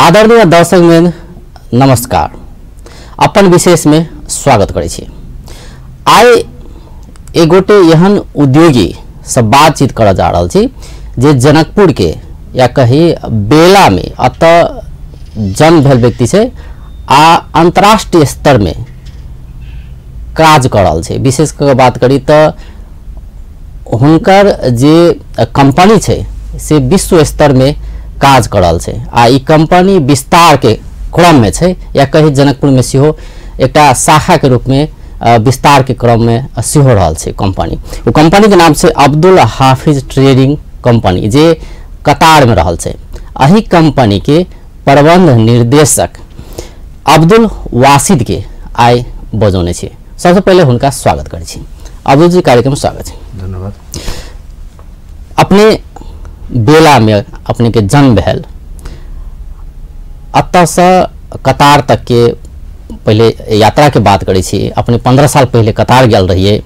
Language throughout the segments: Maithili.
आदरणीय दर्शक में नमस्कार, अपन विशेष में स्वागत करै छी। आइ एक गोटे एहन उद्योगी से बातचीत करऽ जा रहल छी जे जनकपुर के या कही बेला में अतः जन्म भेल व्यक्ति छै आ अंतर्राष्ट्रीय स्तर में काज कर रहल छै। विशेष कऽ बात करी तऽ हुनकर जे कंपनी छै से विश्व स्तर में काज कर रहल छै आ ई कंपनी विस्तार के क्रम में छै या कही जनकपुर में सेहो एकटा शाखा के रूप में विस्तार के क्रम में सेहो रहल छै कंपनी। ओ कंपनी के नाम छै अब्दुल हाफिज ट्रेडिंग कंपनी जे कतार में रहल छै। एहि कंपनी के प्रबंध निर्देशक अब्दुल वासिद के आइ बजौने छी। सबसे पहले हुनका स्वागत करै छी। अब्दुल जी, कार्यक्रम स्वागत छै। धन्यवाद। अपने बेला में अपने के जन्म भेल, अतः से कतार तक के पहले यात्रा के बात करै छी। अपने 15 साल पहले कतार गेल रहिए,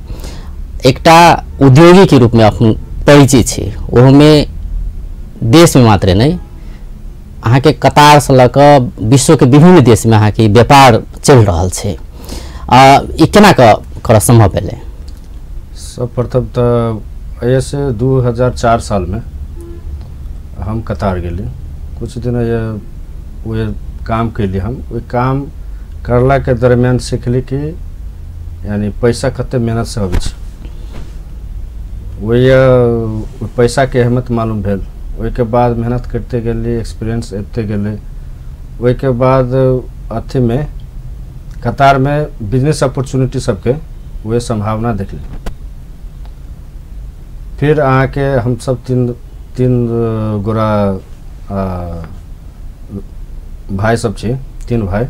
एकटा उद्योगी के रूप में अपन परिचित छी। ओहोमे देश में मात्र नहीं, अहाँके कतार से लऽ कऽ विश्व के विभिन्न देश में अहाँके व्यापार चलि रहल छै। ई केना करऽ संभव भेलै? सर्वप्रथम तऽ एहिसँ 2004 साल में हम कतार गेली। कुछ दिन ये काम कैली। हम ओहि काम करला के दरमियान सिखली कि यानी पैसा कते मेहनत से अबै छै। वही पैसा के अहमियत मालूम भेल। ओहिके बाद मेहनत करते गेली, एक्सपीरियंस अबिते गेलै। ओहिके बाद अथीमे कतार में बिजनेस अपॉर्चुनिटी सबके वह संभावना देखली। फिर अहाँके हम सब तीन गोरा भाई सब छी, तीन भाई,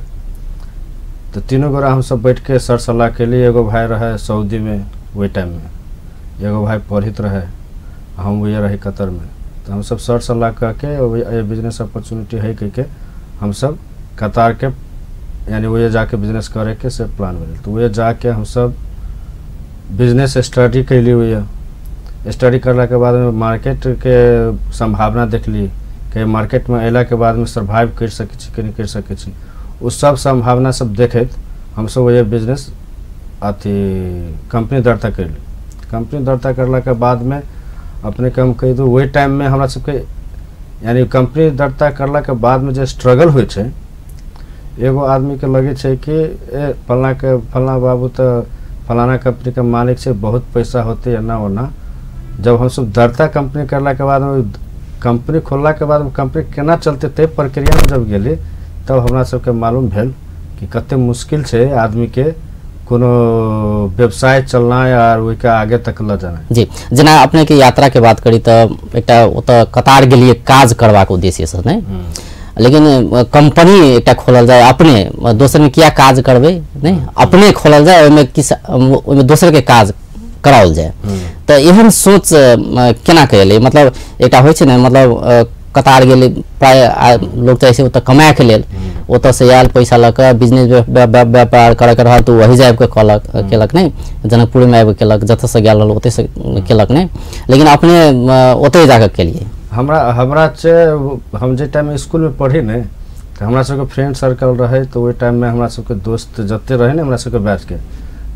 तो तीनों गोरा हम सब बैठ के सर सलाह कैली। एगो भाई रहे सऊदी में ओहि टाइम में, एगो भाई पढ़ित रहे, हम वही रही कतर में। तो हम सब सर सलाह कह के बिजनेस अपॉर्चुनिटी है कह के हम सब कतार के यानी वही जाके बिजनेस करे के से प्लान भेल। तो वही जाके हम सब बिजनेस स्टडी कैली। वही स्टडी करला के बाद में मार्केट के संभावना देखली कि मार्केट में अयला के बाद में सर्वाइव कर सकै छी कि नहि कर सकै छी। ओ सब संभावना सब देखैत हम सब वही बिजनेस अथी कंपनी दर्ता कैली। कंपनी दर्ता करला के बाद में अपने के हम कहि दू ओहि टाइम में हमरा सबके यानी कंपनी दर्ता करला के बाद में जे स्ट्रगल होइ छै, एगो आदमी के लगै छै कि ए फलाना के फलाना बाबू तऽ फलाना कंपनी के मालिक छै, बहुत पैसा होते एना ओना। जब हम सब दर्ता कंपनी करला के बाद में कंपनी खोलला के बाद में कंपनी केना चलते ते प्रक्रिया में जब गेली तब हमरा सबके मालूम भेल कि कते मुश्किल छै आदमी के कोनो व्यवसाय चलना और ओहिके आगे तक ल जाना। जी, जेना अपने के यात्रा के बात करी तऽ एकटा ओतऽ कतार गेलिए काज करबाक उद्देश्य से नहीं, लेकिन कंपनी एकटा खोलल जाय, अपने दोसर में किया काज करबै नहीं, अपने खोलल जाय, ओहिमे किस ओहिमे दोसर के काज कराओल जाय। तऽ एहन सोच केना के एलै? मतलब एकटा होइ छै ने, मतलब कतार गेलै प्राय लोग चाहै छै ओतऽ कमाए के लेल, ओतऽ से आयल पैसा लऽ कऽ बिजनेस व्यापार करऽ के रहल तऽ वही जाबि कऽ कहलक केलक नहि, जनकपुरमे आबि कऽ केलक, जतऽसँ गेल रहल ओतऽसँ केलक नहि, लेकिन अपने ओतहि जाकऽ केलिए। हमरा हमरा से हम जे टाइममे इसकुलमे पढ़ी ने तऽ हमरा सबके फ्रेंड सर्कल रहै, तऽ ओहि टाइममे हमरा सबके दोस्त जते रहै ने हमरा सबके बैचके,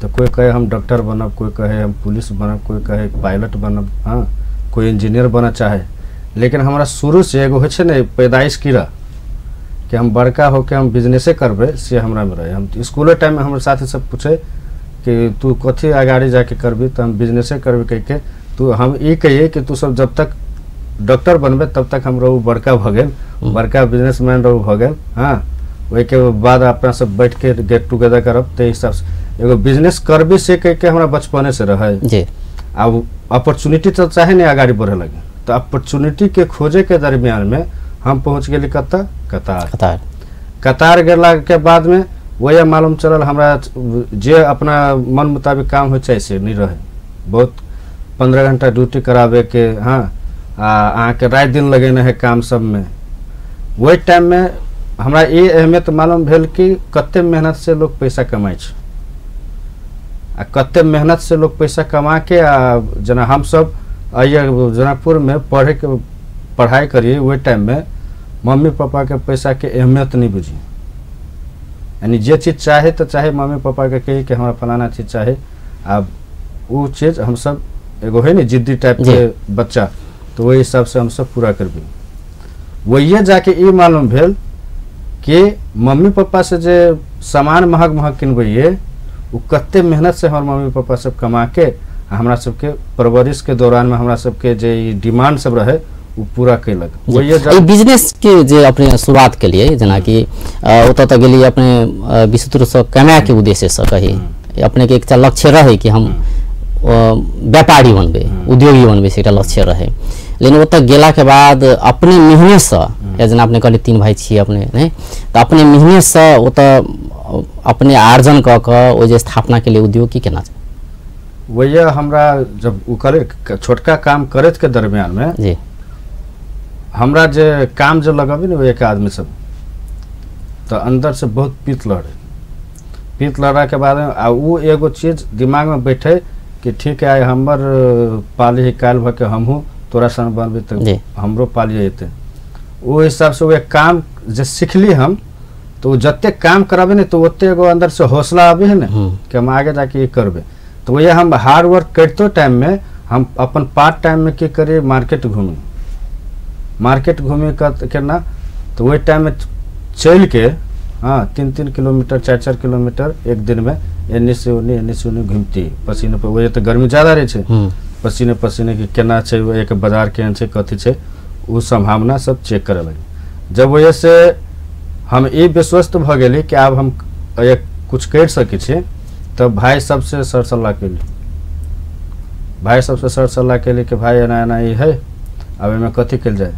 तऽ कोइ कहै हम डॉक्टर बनब, कोइ कहै हम पुलिस बनब, कोइ कहै पायलट बनब, हाँ कोइ इंजीनियर बनऽ चाहे। लेकिन हमरा शुरूसँ एगो होइ छै ने पैदाइश कीड़ा कि हम बड़का होके हम बिजनेसे करबै, से हमरामे रहै। हम इसकुले टाइममे हमर साथी सब पूछे कि तू कथी अगाड़ी जाके करबी, तऽ हम बिजनेसे करबै कहिके। तू हम ई कहिए कि तू सब जब तक डॉक्टर बनबै तब तक हम रहू बड़का भऽ गेल, बड़का बिजनेसमैन रहू भऽ गेल। हाँ, ओहिके बाद अपना सब बैठ के गेट टुगेदर करब। ताहि हिसाबसँ एगो बिजनेस करबी से कहिके हमरा बचपने से रहै जी। आब अपॉर्चुनिटी तऽ चाहे ने अगाड़ी बढ़े लगे, तऽ अपॉर्चुनिटी के खोजे के दरमियान में हम पहुँच गेली कतऽ? कतार। कतार कतार गेला के बाद में वही मालूम चलल हमरा जे अपना मन मुताबिक काम होइ छै से नहीं रहे। बहुत 15 घंटा ड्यूटी कराबे के, हाँ, आ अहाँके राति दिन लगेने है काम सब में। ओहि टाइम में हमरा ई अहमियत मालूम भेल कि कते मेहनत से लोग पैसा कमाइ छै आ कते मेहनत से लोग पैसा कमा के आ जेना हमसब आइए जनकपुर में पढ़े के पढ़ाई करिए ओहि टाइम में मम्मी पापा के पैसा के अहमियत नहीं बुझी, यानी जे चीज़ चाहे तो चाहे मम्मी पापा के कही कि हमरा फलाना चीज़ चाहे। अब वो चीज़ हम सब एगो है ना जिद्दी टाइप के बच्चा, तो वही हिसाब से हम सब पूरा करबी। वही जाके ये मालूम भेल कि मम्मी पापा से जे सामान महग महग किनबैये वो कते मेहनत से हमार मम्मी पापा सब कमा के हमरा सबके परवरिश के दौरान में हमरा सबके जे डिमांड सब रहे वो पूरा कैलक। वही बिजनेस के जे अपने शुरुआत के लिए जेना कि ओतऽ तऽ गेलियै अपने विशुद्ध रूपसँ कमाए के उद्देश्य से कही, अपने के एकटा लक्ष्य रहे कि हम व्यापारी बनबै, उद्योगी बनबै, से एकटा लक्ष्य रहे। लेकिन ओतऽ गेलाके बाद अपने मेहनतसँ, या जेना अपने कहलियै 3 भाई छियै अपने, नहि तऽ अपने मेहनतसँ ओतऽ अपने आर्जन कऽ कऽ ओ जे स्थापना के लिए उद्योग की केना छै? वही हमरा जब ओ करे छोटका काम करैत के दरमियान में जी हमरा जे काम जो लगाबी ने एक आदमी सब तो अंदर से बहुत पीत लड़े, पीत लड़ा के बाद आ वो एगो चीज दिमाग में बैठे कि ठीक है हमर पाली ही काल्हि भऽ के हमहूँ तोरा सन बनबी तऽ हमरो पाली अयतै। ओ हिसाब से वो काम जे सिखली हम तो जते काम कराबे ने तो ओते एगो अंदर से हौसला आबे है ना कि हम आगे जाके ये करबे। तो वही हम हार्ड वर्क करते टाइम में हम अपन पार्ट टाइम में की करिए, मार्केट घूमी, मार्केट घूमी करना तो वही टाइम में चल के हाँ 3-3 किलोमीटर 4-4 किलोमीटर एक दिन में एन्ने से ओन्ने एन्ने से ओन्ने घूमती, पसीने पर। वही तो गर्मी ज़्यादा रहे छै, पसीने पसीने के केना छै, एक बाजार केहन छै कथी छै वो संभावना सब चेक करे लगे। जब वजह से हम ये विश्वस्त भ गेली कि आब हम एक कुछ कर सकै छियै, तब भाई सबसे सर सलाह केली, भाई सबसे सर सलाह केली कि भाई एना एना ई है, आब एहिमे कथी कयल जाय।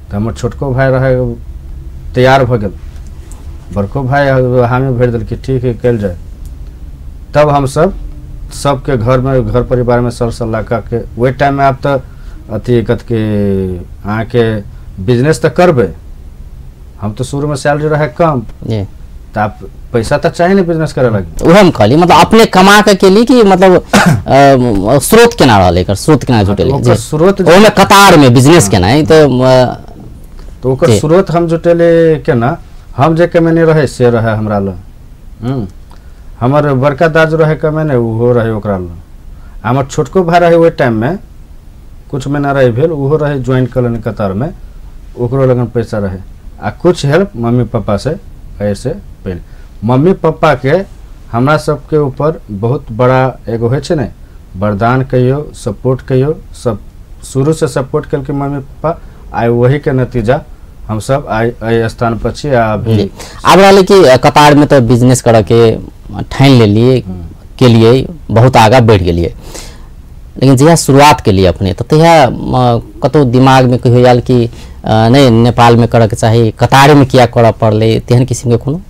तऽ हमर छोटको भाई रहे तैयार भऽ गेल, बड़को भाई हामी भरि देलकै ठीक है कयल जाय। तब हम सब सबके घर में घर परिवार में सर सलाह कऽ के ओहि टाइम में आब तऽ अथी कथी अहाँके बिजनेस तऽ करबै, हम तो शुरू में सैलरी रहे कम तो आप पैसा तो चाही ने बिजनेस करे लगी। वह हम कहली मतलब अपने कमा के केली कि मतलब स्रोत केना रहल, एकर स्रोत केना जुटेली? ओकर स्रोत ओमे कतार में बिजनेस केना तो ओकर स्रोत हम जुटेले केना, हम जे कमेने रहे से रहे हमरा लग, हमर बड़का दाजु रहे कमेने उहो रहे ओकरा लग, हमर छोटको भाई रहे ओहि टाइम में कुछ महीना रहे भेल उहो रहे ज्वाइन कर लेने कतार में, ओकरो लगन पैसा रहे आ कुछ हेल्प मम्मी पापा से ऐसे पहले। मम्मी पापा के हमरा सबके ऊपर बहुत बड़ा एगो होइ छै ने वरदान कहियो, सपोर्ट कहियो, सब शुरू से सपोर्ट कलके मम्मी पापा, आइ वही के नतीजा हम सब आइ एहि स्थान पर छी। अभी आब रहलै कि कतार में तो बिजनेस करऽ के ठानि लेलिए के लिए बहुत आगा बढ़ि गेलिए, लेकिन जहिया शुरुआत के लिए अपने तो तहिया कतौ दिमाग में कहियो आयल कि नहीं नेपाल में करऽ के चाही, कतार में किया करऽ पड़लै, तेहन किस्म के कोनो?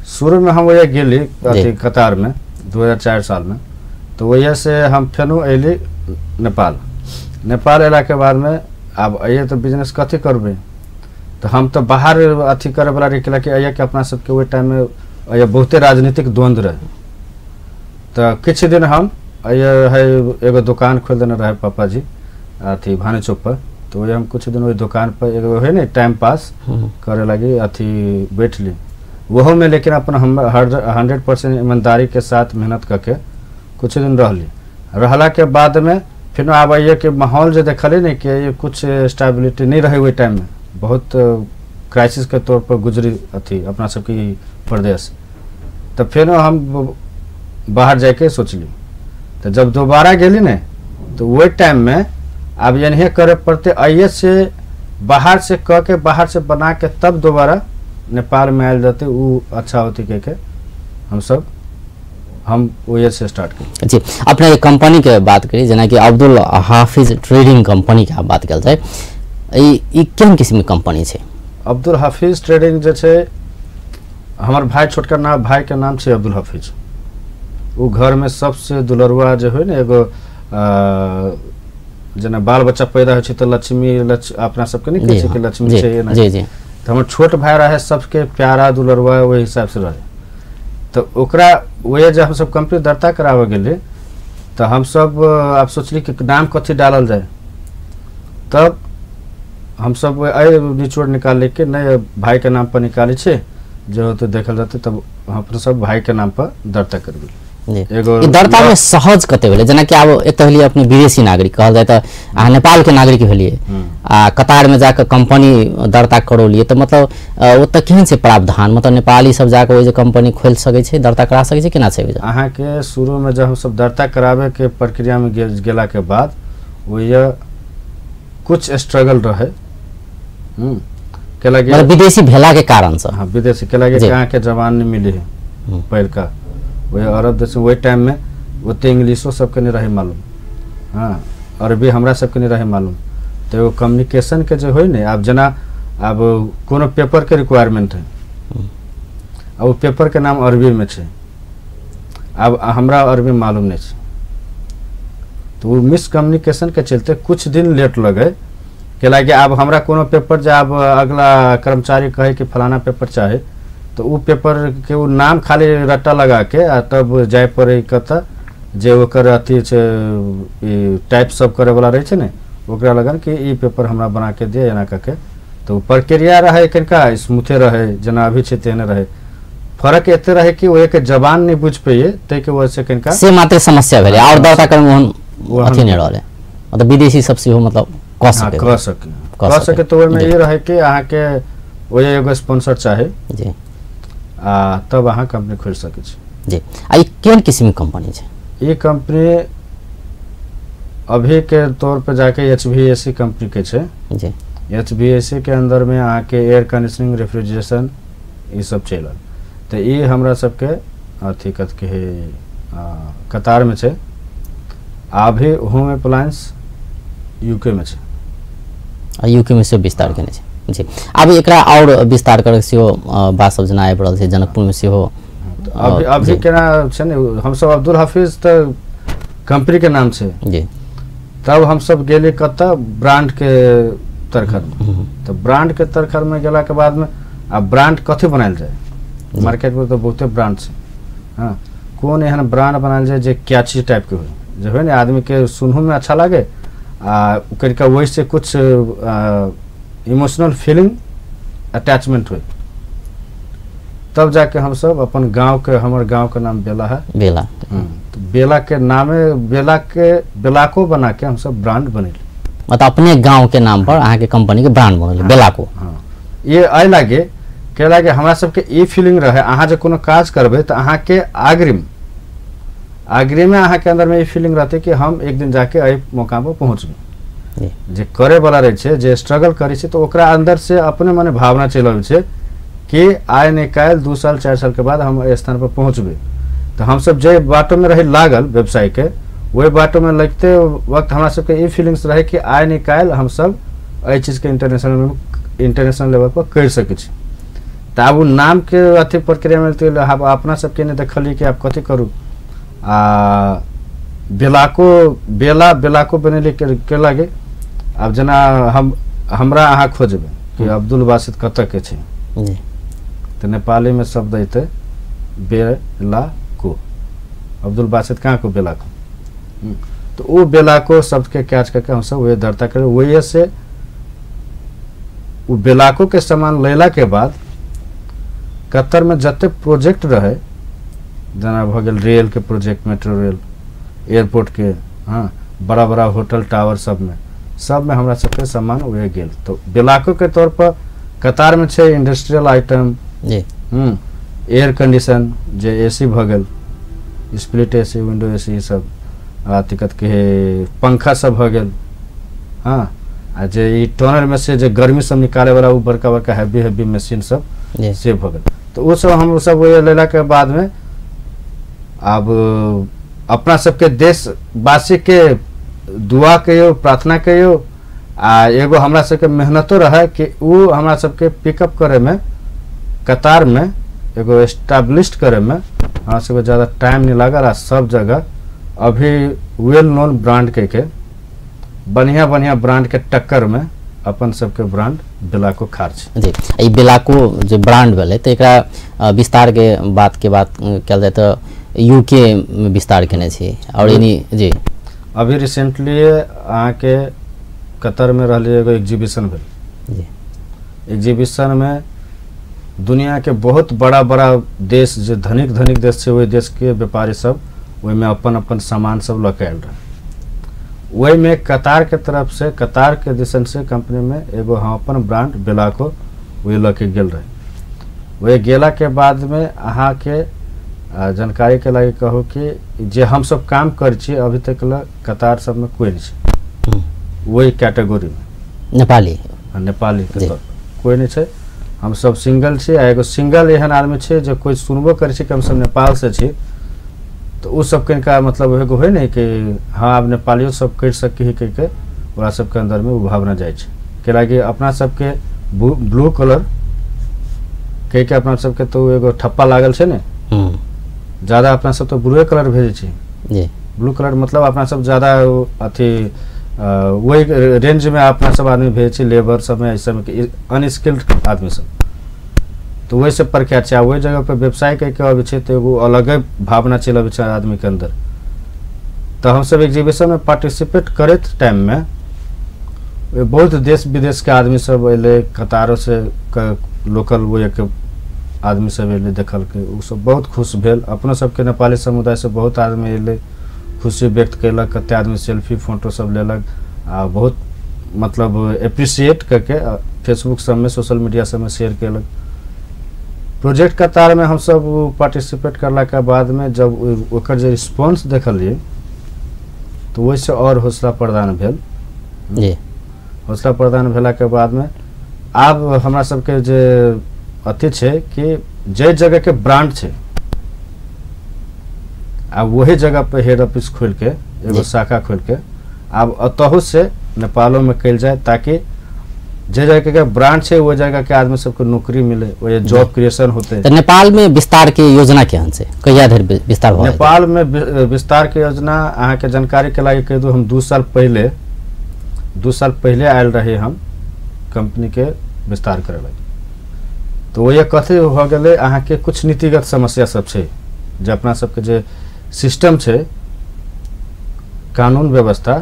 शुरू में हम वही गेली अथी कतार में 2004 साल में, तो वही से हम फेनो अयली नेपाल। नेपाल अयला के बाद में आब अइए तो बिजनेस कथी करबै, तो हम तो बाहर अथी करे वाला रही कि अइए के अपना सबके ओहि टाइम में अइए बहुते राजनीतिक द्वंद्व रहे, तो किछु दिन हम अइए है एगो दोकान खोलि देने रहे पापा जी अथी भानु चौक पर, तो वही हम कुछ दिन वही दोकान पर एगो है ने टाइम पास करे लगी अथी बैठली वहो में, लेकिन अपन हम 100% ईमानदारी के साथ मेहनत करके कुछ दिन रहली। रहला के बाद में फिर आब अइए के माहौल जो देखली ने कि ये कुछ स्टेबिलिटी नहीं रहे ओहि टाइम में, बहुत क्राइसिस के तौर पर गुजरी अथी अपना सबके प्रदेश, तो फिर हम बाहर जाके सोचली। तो जब दोबारा गेली ने तो वही टाइम में अब एनाहिए करे पड़ते, अइए से बाहर से कह के बाहर से बना के तब दोबारा नेपाल में आयल जाते वो अच्छा होती कह के हम सब हम वही से स्टार्ट की जी। अपने कंपनी के बात करी जेना कि अब्दुल हाफिज ट्रेडिंग कंपनी के आप बात कल जाए, ई केहन किस्म के कंपनी छै? अब्दुल हाफिज ट्रेडिंग जे छै हमर भाई छोटका नाम भाई के नाम छै अब्दुल हाफिज, वो घर में सबसे दुलरुआ जे होइ ने एगो जेना बाल बच्चा पैदा होइ छै तऽ लक्ष्मी अपना सबके नहीं कहै छै कि लक्ष्मी छै एना। जी जी। तऽ हमर छोट भाई रहे सबके प्यारा दुलरुआ ओहि हिसाब से रहे, तऽ ओकरा वही जब हमसब कंपनी दर्ता कराबऽ गेली तऽ हमसब आब सोचली कि नाम कथी डालल जाय, तब हमसब एहि निचोड़ निकाले के नहीं भाई के नाम पर निकालै छै, जे होते देखल जाते, तब हम अपना सब भाई के नाम पर दर्ता करबे। एगो ई दर्ता में सहज कते भेलै? जेनाकि आब एक तऽ भेलियै अपने विदेशी नागरिक कहल जाय तऽ अहाँ नेपाल के नागरिक भेलियै आ कतार में जाके कंपनी दर्ता करौलियै, तऽ मतलब ओतऽ केहन छै प्रावधान? मतलब नेपाली सब जाके ओहि जे कंपनी खोलि सकै छै, दर्ता करा सकै छै, केना छै? अहाँके शुरू में जब हमसब दर्ता कराबे के प्रक्रिया में गेला के बाद ओहि कुछ स्ट्रगल रहे, मतलब विदेशी भेला के कारण से। हाँ, विदेशी केला के अहाँके जवान नहीं मिली है पहिलका वही अरब देश में। वही टाइम में ओते इंग्लिशो सबके नहीं रहे मालूम, हाँ अरबी हमरा सबके नहीं रहे मालूम, तो एगो कम्युनिकेशन के जो होइ ने, आब जेना आब कोनो पेपर के रिक्वायरमेंट है आ ओ पेपर के नाम अरबी में छै, आब हमरा अरबी मालूम नहीं छै, तो वो मिसकम्युनिकेशन के चलते कुछ दिन लेट लगे। कैलाकि आब हमरा कोनो पेपर जे आब अगला कर्मचारी कहे कि फलाना पेपर चाहे, तो उ पेपर के उ नाम खाली रट्टा लगा के आ तब जाय पड़े कतऽ जे ओकर अथी छै टाइप सब करे वाला रहे छै ने, ओकरा लगन कि ई पेपर हमरा बना के दे एना कऽ के। तो प्रक्रिया रहे कनिका स्मूथे रहे, जेना अभी छै तेहने रहे, फर्क एते रहे कि ओहि के जबान नहीं बुझि पैये, ताहिके वजह से कनिका से मात्र समस्या भेलै, और दर्ता करमे ओहन अथी नहि रहलै, मतलब विदेशी सब सेहो मतलब कऽ सकै, कऽ सकै। तो ओहिमे ई रहे कि अहाँके ओहि एगो स्पॉन्सर चाही जी, आ तब अहाँ कंपनी खोलि सकै छी जी। आ ई केहन किस्म के कंपनी छै? ई कंपनी अभी के तौर पर जाके HVAC company के छै जी। HVAC के अंदर में अहाँके एयर कंडीशनिंग, रेफ्रिजरेशन ई सब चलल। तऽ ई हमरा सबके अथी कथी है कतार में छै, अभी होम अप्लायंस यूके में छै, यूके में सेहो विस्तार केने छै जी। आब एकरा और विस्तार करे सेहो बात सब जेना आबि रहल छै, जनकपुर में सेहो अभी अभी केना छै ने, हमसब अब्दुल हाफिज तऽ कंपनी के नाम छै जी, तब हमसब गेली कतऽ ब्रांड के तरखर में, तऽ ब्रांड के तरखर में गेला के बाद में आब ब्रांड कथी बनायल जाय, मार्केट में तऽ बहुते ब्रांड छै, हाँ कोन एहन ब्रांड बनायल जाय जे कैची टाइप के हो, जे होइ ने आदमी के सुनहु में अच्छा लागे आ कनिका वैसे कुछ इमोशनल फीलिंग अटैचमेंट हो, तब जाके हमसब अपन गाँव के, हमर गाँव के नाम बेला है, बेला, तो बेला के नामे बेला के बेलाको बना के हमसब ब्रांड बनेली, मतलब अपने गाँव के नाम पर अहाँके कंपनी के ब्रांड बनल बेलाको। हाँ, ये एहि लागे के लागे हमरा सबके ई फीलिंग रहे, अहाँ जे कोनो काज करबै तऽ अहाँके अग्रिम अग्रिमे अहाँके अंदर में ई फीलिंग रहतै कि हम एक दिन जाके एहि मौका पर पहुँचबै। जे करे वाला रहै छै, जे स्ट्रगल करै छै, तऽ ओकरा अंदर से अपने मने भावना चलि अबै छै कि आइ नहि काल्हि 2 साल 4 साल के बाद हम एहि स्थान पर पहुँचबै। तऽ हमसब जे बाटो में रही लागल व्यवसाय के, ओहि बाटो में लगते वक्त हमरा सबके ई फीलिंग्स रहे कि आइ नहि काल्हि हमसब एहि चीजके इंटरनेशनल लेवल पर करि सकै छी। तऽ आब ओ नामके अथी प्रक्रियामे तऽ आब अपना सबके नहि देखलियै कि आब कथी करू, आ बेलाको बेला बेलाको बनेली के लागे। आब जेना हम हमरा अहाँ खोजबै कि अब्दुल बासित कतऽ के छै, तऽ नेपाली में शब्द अयतै बेलाको, अब्दुल बासित कहाँ को बेलाको, तो ओ बेलाको शब्द के कैच करके हमसब वही दर्ता कर, वही से ओ बेलाको के सामान लेला के बाद कतर में जते प्रोजेक्ट रहे, जेना भऽ गेल रेल के प्रोजेक्ट, मेट्रो रेल, एयरपोर्ट के, हाँ बड़ा बड़ा होटल टावर सब में हमरा सबके सामान वही गेल। तो बेलाको के तौर पर कतार में छै इंडस्ट्रियल आइटम जी, एयर कंडीशन जे एसी भऽ गेल, स्प्लिट एसी, विंडो एसी सब, आ दिक्कत के पंखा सब भऽ गेल, हाँ आ जे ई टनल में से जे गर्मी सब निकाले वाला उ बड़का बड़का हैवी हैवी मशीन सब से भऽ गेल। तो ओ सब हम सब लेला के बाद में आब अपना सबके देशवासी के दुआ कहियो, प्रार्थना कहियो, आ एगो हमरा सबके मेहनतो रहे कि उ हमरा सबके पिकअप करे में कतार में एगो एस्टाब्लिश करे में हमरा सबके ज़्यादा टाइम नहीं लागल, आ सब जगह अभी वेल नोन ब्रांड के बढ़िया बढ़िया ब्रांड के टक्कर में अपन सबके ब्रांड बेलाको खार छै जी। ई बेलाको जे ब्रांड भेलै तऽ एकरा विस्तार के बात कयल जाय तऽ यूके में विस्तार केने छी और यानी जी। अभी रिसेंटली अहाँके कतर में रहलियै एगो एग्जीबिशन भेल एग्जीबिशन में दुनिया के बहुत बड़ा बड़ा देश जे धनिक धनिक देश छै ओहि देश के व्यापारी सब ओहिमे अपन अपन सामान सब लऽ के आयल रहे। ओहिमे कतार के तरफ से, कतार के दिसन से कंपनी में एगो हम अपन ब्रांड बेलाको वही लऽ के गेल रहे। वही गेला के बाद में अहाँके जानकारी के लागि कहू कि जे हमसब काम करै छी अभी तक ल कतार सब में कोई नहीं छै वही कैटेगरी में, नेपाली नेपाली के तौर पर कोई नहीं छै। हमसब सिंगल छी आ एगो सिंगल एहन आदमी छै जे कोई सुनबो करै छै कि हमसब नेपाल से छी तऽ ओ सब कनिका मतलब एगो होइ ने कि हाँ आब नेपालियो सब करि सकी कहि के ओकरा सबके अन्दरमे ओ भावना जाइ छै। कैलाकि अपना सबके ब्लू कलर कहि के अपना सबके तो एगो ठप्पा लागल छै ने, ज्यादा अपना सब तो ब्लूए कलर भेजै छी। ब्लू कलर मतलब अपना सब ज्यादा अथी वही रेंज में अपना सब आदमी भेजै छी, लेबर सब में ऐसे में अनस्किल्ड आदमी सब, तो वही सब प्रख्यात छै। वही जगह पर व्यवसाय करके अबै छै तऽ एगो अलगे भावना चलि अबै छै आदमी के अंदर। तऽ हमसब एग्जीबिशन में पार्टिसिपेट करैत टाइम में बहुत देश विदेश के आदमी सब अयलै, कतारो से लोकल वो एक आदमी सब अयलै, देखलकै, ओ सब बहुत खुश भेल। अपनो सबके नेपाली समुदाय से बहुत आदमी अयलै, खुशी व्यक्त कयलक, कते आदमी सेल्फी फोटो सब लेलक आ बहुत मतलब एप्रिसिएट करके फेसबुक सबमे सोशल मीडिया सबमे शेयर कयलक। प्रोजेक्ट कतार में हमसब पार्टिसिपेट करला के बाद में जब ओकर जे रिस्पॉन्स देखलियै तऽ ओहिसँ आओर हौसला प्रदान भेल। हौसला प्रदान भेला के बाद में आब हमरा सबके जे अथी छै कि जे जगह के ब्रांड छै आ वही जगह पे हेड ऑफिस खोल के एगो शाखा खोल के आब अतहु से नेपालो में कयल जाए, ताकि जे जगह के ब्रांड छै वो जगह के आदमी सबके नौकरी मिले, वो जॉब क्रिएशन होते। तो नेपाल में विस्तार के योजना केहन छै, कहिया धरि विस्तार भऽ नेपाल में विस्तार के योजना अहाँ के जानकारी के लागि कहि दू, हम 2 साल पहले आयल रही हम कंपनी के विस्तार करे लागि। तो वही कथी भऽ गेलै अहाँ के कुछ नीतिगत समस्या सब छै जे अपना सबके जे सिस्टम छै कानून व्यवस्था,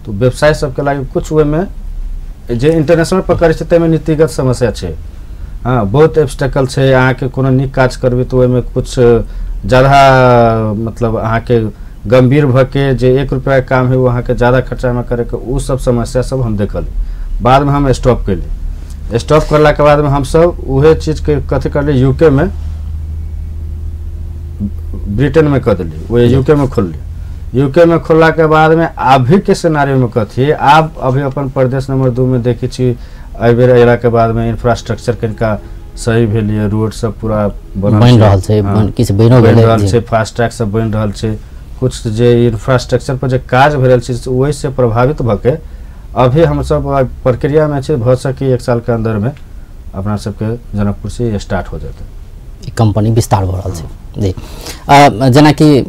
तो व्यवसाय सबके लागि कुछ ओहिमे जे इंटरनेशनल पर करै छै ताहिमे नीतिगत समस्या छै। हाँ, बहुत ऑब्स्टेकल छै। अहाँके कोनो नीक काज करबै तऽ ओहिमे कुछ ज़्यादा मतलब अहाँके गंभीर भऽ के जे 1 रुपया के काम है वो अहाँके ज़्यादा खर्चामे करैके ओ सब समस्या सब हम देखली। बादमे हम स्टॉप कैली। स्टॉप करलाके बादमे हमसब उहे चीजके कथी करली, यूके में ब्रिटेन में कऽ देली, वही यूके में खोलली। यूके में खोलला के बाद में अभी के सिनारियो में कथी आब अभी अपन प्रदेश नंबर 2 में देखै छी एहिबेर अयला के बाद में इंफ्रास्ट्रक्चर कनिका सही भेल, रोड सब पूरा बनि रहल छै, किछु बनि रहल छै, फास्ट ट्रैक सब बनि रहल छै, कुछ जे इंफ्रास्ट्रक्चर पर जे काज भऽ रहल छै ओहिसँ प्रभावित भऽ के अभी हमसब प्रक्रिया में छै, भऽ सकी 1 साल के अंदर में अपना सबके जनकपुर से स्टार्ट हो जेतै, कंपनी विस्तार भऽ रहल छै। जी, जेनाकि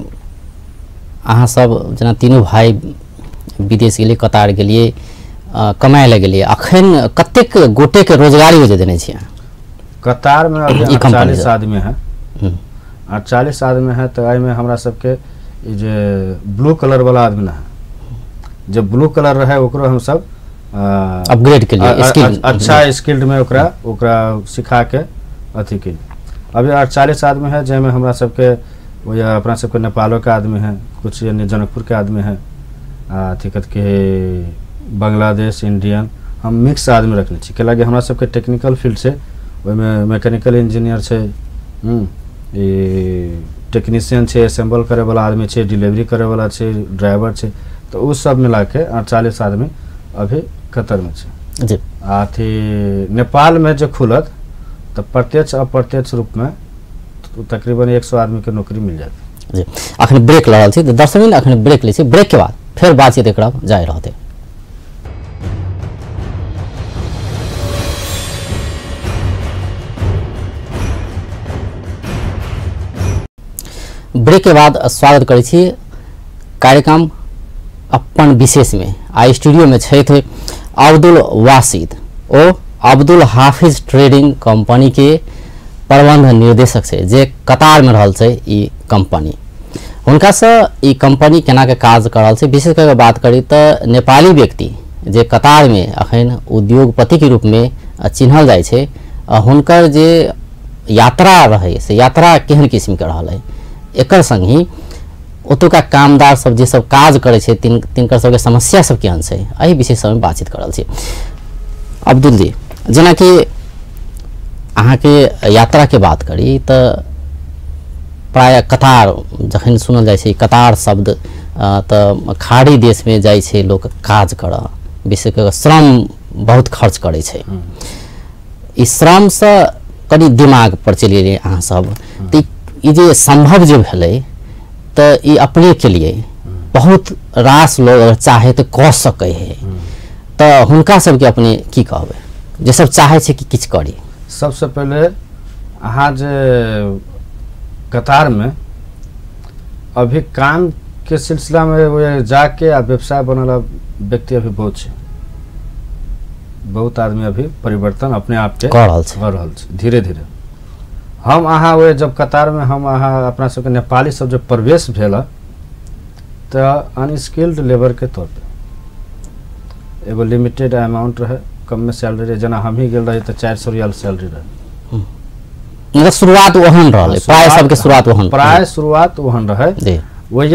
अहाँ सब जेना तीनू भाई विदेश गेलियै, कतार गेलियै, कमाए लए गेलियै, अखन कतेक गोटेके रोजगारी हो देने छियै कतार में? अभी 48 आदमी है, 48 आदमी है। तो एहिमे हमरा सबके जे ब्लू कलर वाला आदमी ना है, जे ब्लू कलर रहे ओकरो हमसब अपग्रेड के लिए स्किल अच्छा स्किल्ड में ओकरा ओकरा सिखा के अथी के अभी 48 आदमी है, जाहिमे हमरा सबके वही अपना सबके नेपालो के आदमी है, कुछ यानी जनकपुर के आदमी है, अथी के बांग्लादेश इंडियन, हम मिक्स आदमी रखने छी। कैलाकि हमरा सबके टेक्निकल फील्ड छै, ओहिमे मैकेनिकल इंजीनियर छै, ई टेक्नीशियन छै, असेंबल करे वाला आदमी छै, डिलीवरी करे वाला छै, ड्राइवर छै, तो उ सब मिला के 48 आदमी अभी कतर में छै। जी, अथी नेपाल में जो खुलत तो प्रत्यक्ष अप्रत्यक्ष रूप में तो तकरीबन 100 आदमी के नौकरी मिल जात। जी, अखन ब्रेक ल रहल छी, 10 मिनट अखन ब्रेक लै छी, ब्रेक के बाद फेर बातचीत एकरा जारी रहतै। ब्रेक के बाद स्वागत करै छी कार्यक्रम अपन विशेष में। आ स्टूडियो में छथि अब्दुल वासिद, ओ अब्दुल हाफिज ट्रेडिंग कंपनी के प्रबंध निर्देशक छै, जे कतार में रहल छै ई कंपनी। हुनका से ई कंपनी केना के काज कर रहल छै, विशेष करके बात करी तो नेपाली व्यक्ति जे कतारमे अखन उद्योगपतिके रूपमे चिन्हल जाइ छै, हुनकर जे यात्रा रहै से यात्रा केहन किस्मके रहल है, एकर संगहि ओतुका कामदार सब जे सब काज करै छै तिनकर सबके समस्या सब केहन छै, एहि विषय सबमे बातचीत करल छी। अब्दुल जी, जेनाकि अहाँके यात्राके बात करी तऽ प्रायः कतार जखन सुनल जाइ छै कतार शब्द तऽ खाड़ी देशमे जाइ छै लोक काज करऽ, विशेष कऽ श्रम बहुत खर्च करै छै। ई श्रमसँ कनि दिमाग पर चलि गेलियै अहाँ सब, तऽ ई जे सम्भव जे भेलै तऽ ई अपने के लिए बहुत रास लोग अगर चाहे तऽ कऽ सकै है, तऽ हुनका सबके अपने की कहबै जे सब चाहे छै कि किछु करी? सबसे पहिले अहाँ जे कतार में अभी काम के सिलसिला में जाके आ व्यवसाय बनल व्यक्ति अभी बहुत छै, बहुत आदमी अभी परिवर्तन अपने आप के कर रहल छै धीरे धीरे। हम अहाँ ओहि जब कतार में हम अहाँ अपना सबके नेपाली सब जब प्रवेश भेल तऽ अनस्किल्ड लेबर के तौर पर एगो लिमिटेड अमाउंट रहे, कम में सैलरी रहे। जेना हम ही गेल रही तऽ 400 रियाल सैलरी रहे। मतलब शुरुआत ओहन रहलै, प्राय सबके शुरुआत ओहन, प्राय शुरुआत ओहन रहे। वही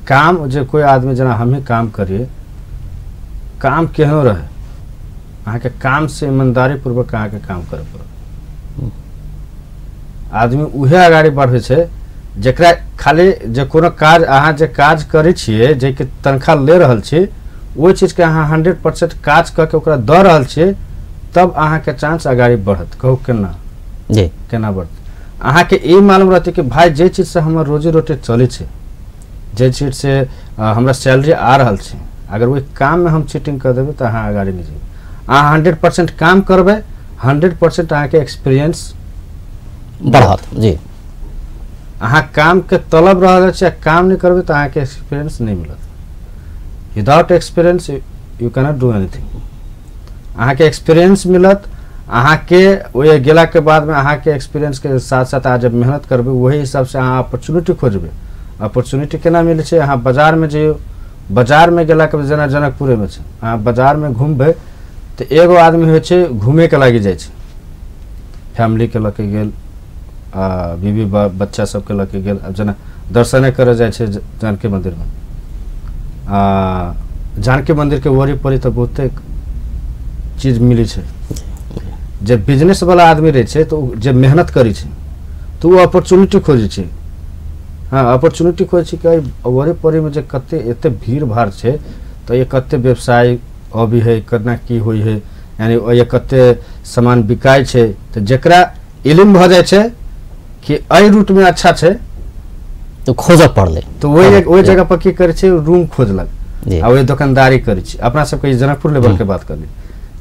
काम जे कोई आदमी जेना हम ही काम करिए, काम केहनो रहे अहाँके काम से ईमानदारी पूर्वक अहाँके काम करे पड़त। आदमी उहे अगाडि बढ़ै छै जकरा खाली जे कोनो काज अहाँ जे काज करै छियै, जाहिके तनख्वाह ले रहल छी, ओहि चीजके अहाँ 100% काज कऽ के ओकरा दऽ रहल छियै, तब अहाँके चांस अगाडि बढ़त। कहू केना जी केना बढ़त? अहाँके ई मालूम रहतै कि भाइ जे चीजसँ हमर रोजी रोटी चलै छै, जे चीजसँ हमरा सैलरी आ रहल छै, अगर ओहि काममे हम चीटिंग कऽ देबै तऽ अहाँ अगाडि नहि जेबै। अहाँ 100% काम करबै, 100% अहाँके एक्सपीरियंस बढ़त जी। अहाँ कामके तलब रहल छै, काम नहि करबै तऽ अहाँके एक्सपीरियंस नहि मिलत। Without experience you cannot do anything. अहाँके एक्सपीरियंस मिलत, अहाँके ओहि गेलाके बादमे अहाँके एक्सपीरियंसके साथ साथ अहाँ जब मेहनत करबै ओहि हिसाबसँ अहाँ अपॉर्चुनिटी खोजबै। अपॉर्चुनिटी केना मिलै छै? अहाँ बाजारमे जइयौ, बाजारमे गेलाके बाद जेना जनकपुरेमे छै, अहाँ बाजारमे घुमबै तऽ एगो आदमी होइ छै घूमेके लागि जाइ छै, फैमिलीके लऽ के गेल, आ बीवी बच्चा सबके लऽ के गेल। आब जेना दर्शने करऽ जाइ छै जानकी मन्दिरमे, आ जानकी मन्दिरके वरी परी तऽ बहुते चीज मिलै छै। जे बिजनेस वाला आदमी रहै छै तऽ ओ जे मेहनत करै छै तऽ ओ अपॉर्चुनिटी खोजै छै। हाँ, अपॉर्चुनिटी खोजै छै कि वरी परीमे जे कते एते भीड़ भाड़ छै तऽ ये कते व्यवसाय अभी है, केना की होइ है, यानी ये कते सामान बिकाइ छै। तऽ जकरा इलिम भऽ जाइ छै कि एहि रूटमे अच्छा छै तऽ खोजऽ पड़लै, तऽ ओहि जगह पर की करै छै, रूम खोजलक आ ओहि दोकानदारी करै छै। अपना सबके जनकपुर लेवलके बात करली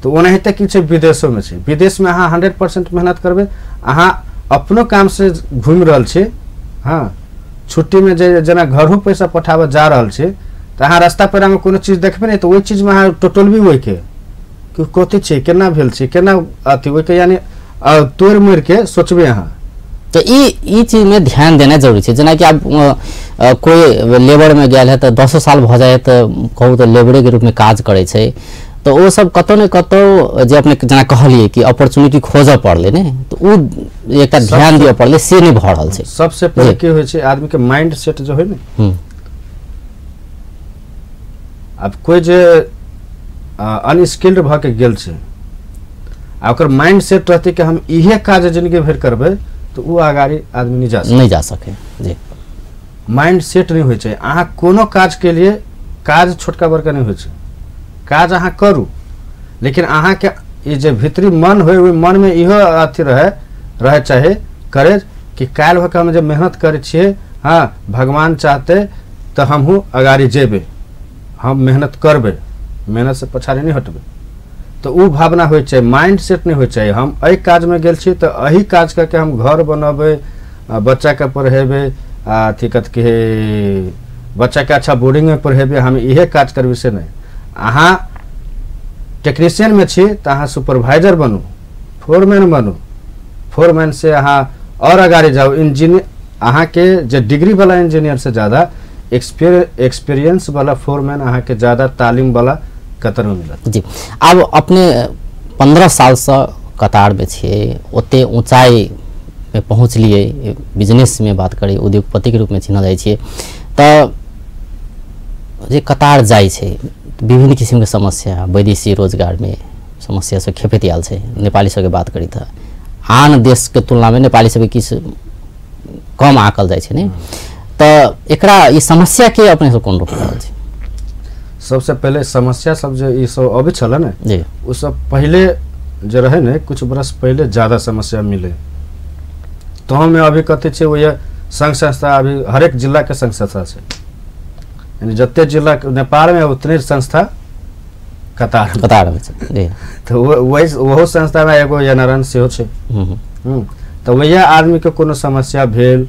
तऽ ओनाहिते की छै विदेशोमे छै। विदेशमे अहाँ 100% मेहनत करबै, अहाँ अपनो कामसँ घुमि रहल छी, हाँ छुट्टीमे जे जेना घरो पैसा पठाबऽ जा रहल छी तऽ अहाँ रास्ता पेरामे कोनो चीज देखबै ने तऽ ओहि चीजमे अहाँ टोटलबी ओहिके कि कथी छै, केना भेल छै, केना अथी ओहिके, यानी तोड़ि मोड़िके सोचबै अहाँ। तऽ ई चीजमे ध्यान देनाइ जरूरी छै। जेनाकि आब कोइ लेबरमे गेल है तऽ 10 साल भऽ जाइ है तऽ कहू तऽ लेबरेके रूपमे काज करै छै, तऽ ओ सब कतौ ने कतौ जे अपने जेना कहलियै कि अपॉर्चुनिटी खोजऽ पड़लै ने, तऽ ओ एकटा ध्यान दिअ पड़लै, से नहि भऽ रहल छै। सबसे पहिले की होइ छै आदमीके माइंड सेट जो होइ ने, आब कोइ जे अनस्किल्ड भऽ के गेल छै आ ओकर माइंड सेट रहतै कि हम इहे काज जिंदगी भरि करबै, तऽ ओ अगाडि आदमी नहि जा सकै, नहि जा सकै जी। माइंड सेट नहि होइ छै। अहाँ कोनो काजके लिए काज छोटका बड़का नहि होइ छै, काज अहाँ करू, लेकिन अहाँके ई जे भीतरी मन होइ ओहि मनमे इहो अथी रहे चाही करे कि काल्हि होके हम जे मेहनत करै छियै, हाँ भगवान चाहते तऽ हमहूँ अगाडि जेबै, हम मेहनत करबै, मेहनत से पछाड़ी नहि हटबै। तऽ ओ भावना होइ छै, माइंड सेट नहि होइ छै। हम एहि काजमे गेल छी तऽ एहि काज करके हम घर बनबै, बच्चाके पढ़ेबै, आ अथी कथी बच्चाके अच्छा बोर्डिंगमे पढ़ेबै, हम इहे काज करबै, से नहि। अहाँ टेक्नीशियनमे छी तऽ अहाँ सुपरवाइजर बनू, फोरमैन बनू, फोरमैन से अहाँ आओर अगाडि जाउ। इंजीनियर अहाँके जे डिग्रीवला इंजीनियर से ज़्यादा एक्सपीरियंस वाला फोरमैन अहाँके ज्यादा तालीम वाला कतर में मिलत। जी, आब अपने 15 सालसँ कतारमे छियै, ओते ऊँचाई में पहुँचलियै, बिजनेस में बात करी उद्योगपतिके रूपमे चिन्हल जाइ छियै, तऽ जे कतार जाइ छै विभिन्न किसिमके समस्या, वैदेशिक रोजगारमे समस्या सब खेपैत आयल छै। नेपाली सबके बात करी तऽ आन देशके तुलनामे नेपाली सबके किछु कम आँकल जाइ छै ने, तऽ एकरा ई समस्याके अपने सब कोन रूपमे रहल छै? सबसे पहिले समस्या सब जे ई सब अबै छलै ने जी, ओ सब पहिले जे रहे ने कुछ बरस पहिले ज़्यादा समस्या मिले। तो हमें अभी कथी छै वह संघ संस्था, अभी हरेक जिला के संघ संस्था छै, यानी जते जिला नेपाल में उतने संस्था कतार कतार में छै। तो वही ओहो संस्था में एगो एनआरएन सेहो छै। तो वह आदमी के कोनो समस्या भेल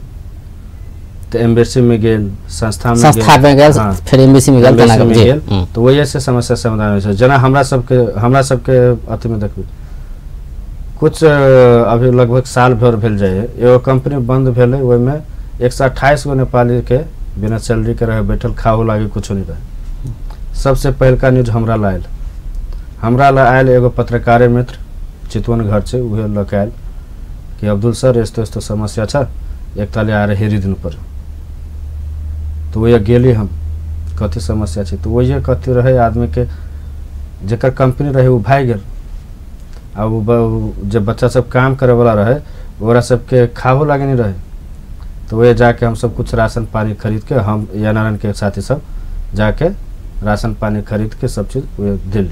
तो एम्बेसी में गेल, संस्था में गेल, हाँ, फिर एम्बेसी में गेल, तो वही से समस्या समाधान होइ छै। जेना हमरा सबके अथी में देखबै कुछ अभी लगभग साल भर भेल जाइए, एगो कंपनी बंद भेलै, ओहिमे 128 गो नेपाली के बिना सैलरी के रहे बैठल, खाओ लागे कुछो नहीं रहे। सबसे पहिलका न्यूज हमरा ला आयल, हमरा ला आयल एगो पत्रकार मित्र चितवन घर से, उहे लऽ के आयल कि अब्दुल सर यस्तो यस्तो समस्या छ, एक ताले आएर हेरिदिनु पर्यो। तो वह गेली हम, कथी समस्या छै, तो वही कथी रहे आदमी के जेकर कंपनी रहे वो भागि गेल, आ वो जे बच्चा सब काम करे वाला रहे ओकरा सबके खाहो लागे नहीं रहे। तो वह जाके हम सब कुछ राशन पानी खरीद के, हम एनआरएन के साथी सब जाके राशन पानी खरीद के सब चीज़ वह दिली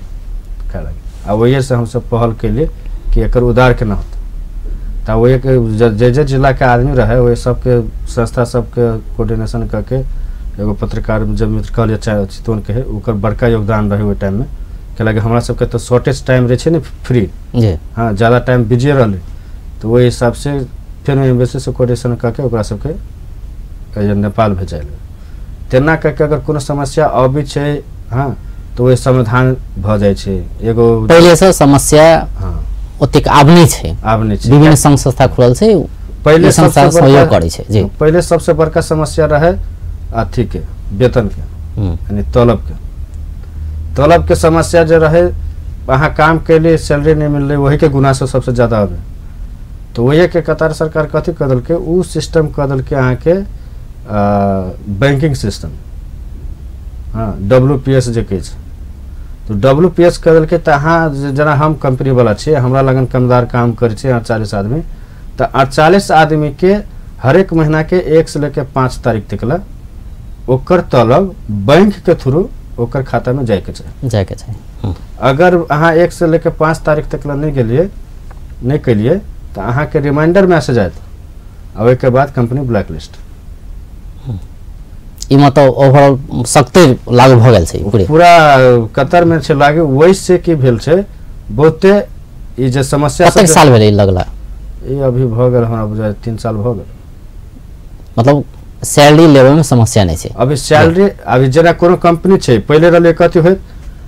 खाए लागे। आ वही से हम सब पहल कैलिए कि एकर उदार केना होतै। तऽ वही के जे जे जिला के आदमी रहे वही सबके संस्था सबके कोऑर्डिनेशन करके एगो पत्रकार जब मित्र कहलिए चितवन के है, ओकर बड़का योगदान रहे ओहि टाइम में। कैलाकि हमरा सबके तो शॉर्टेज टाइम रहे छै ने फ्री, हाँ, ज़्यादा टाइम बिजी रहलै, तो वही हिसाब से फिर एम्बेसी से कोऑर्डिनेशन करके ओकरा सबके नेपाल भेजायल। तेना करके अगर कोनो समस्या अबै छै, हाँ, तो वही समाधान भऽ जाइ छै। एगो पहिले से समस्या, हाँ, ओतेक आब नहि छै, आब नहि छै, विभिन्न संघ संस्था खुलल छै, पहिले संस्था सहयोग करै छै। जी, पहिले सबसे बड़का समस्या रहे अथी के वेतन के, यानी तलब के, तलब के समस्या जे रहे, अहाँ काम कैलिए सैलरी नहीं मिललै, वही के गुनासो सबसे ज़्यादा आबै। तो वही के कतार सरकार कथी कऽ देलकै, उ सिस्टम कऽ देलकै अहाँके बैंकिंग सिस्टम, हाँ, WPS जे कहै छै। तो WPS कऽ देलकै तऽ अहाँ जेना हम कंपनी वाला छियै, हमरा लगन कमदार काम करै छै 48 आदमी, तऽ 48 आदमीके हरेक महीनाके 1 से लेके 5 तारीख तक ला ओकर तलब बैंक के थ्रू ओकर खाता में जायके चाही, जायके चाही। अगर अहाँ 1 से लेके 5 तारीख तक ला नहीं गेलिए, नहीं केलिए, तो अहाँके रिमाइंडर मैसेज आयत, आ ओहिके बाद कंपनी ब्लैक लिस्ट। ई मतलब ओवरऑल सख्ते लागू भऽ गेल छै पूरा कतर में छै लागू। वही से की भेल छै बहुते ई जे समस्या। कतेक साल भेलै ई लगला? ई अभी भऽ गेल हमरा बुझाय 3 साल भऽ गेल। मतलब सैलरी लेवे में समस्या नहीं छै अभी। सैलरी अभी जेना कोनो कंपनी छै, पहिले रहलै कथी होइत,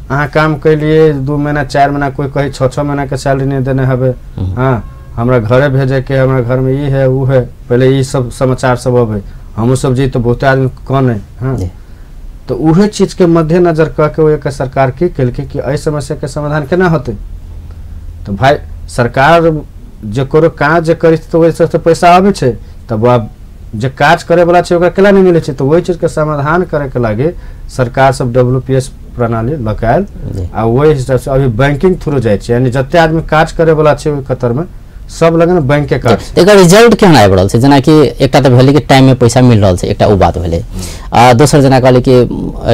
अहाँ काम कैलिए 2 महीना 4 महीना, कोई कहे 6-6 महीना के सैलरी नहीं देने हबे, हाँ, हमरा घरे भेजे के, हमरा घर में ई है ऊ है, पहले ई सब समाचार सब अबै, हमहूँ सब जी तो बहुते आदमी कौन है, हाँ। तो उहे चीज के मद्देनजर कऽ के ओहि सरकार की केलकै कि एहि समस्या के समाधान केना होतै। तो भाई सरकार जे कोनो काज जे करै छै तऽ ओहि सबसँ पैसा आबै छै, तब आब जे काज करे वाला छै ओकरा केना नहि मिलै छै। तो वही चीज के समाधान करे के लागे सरकार सब WPS प्रणाली लऽ के आयल, आ वही हिसाब से अभी बैंकिंग थ्रू जाइ छै, यानी जते आदमी काज करे वाला छै ओहि कतर में सब लगन बैंक के काज। एकर रिजल्ट केहन आबि रहल छै? जेनाकि एकटा तऽ भेलै कि टाइम में पैसा मिल रहल छै, एकटा ओ बात भेलै, आ दोसर जेना कहलै कि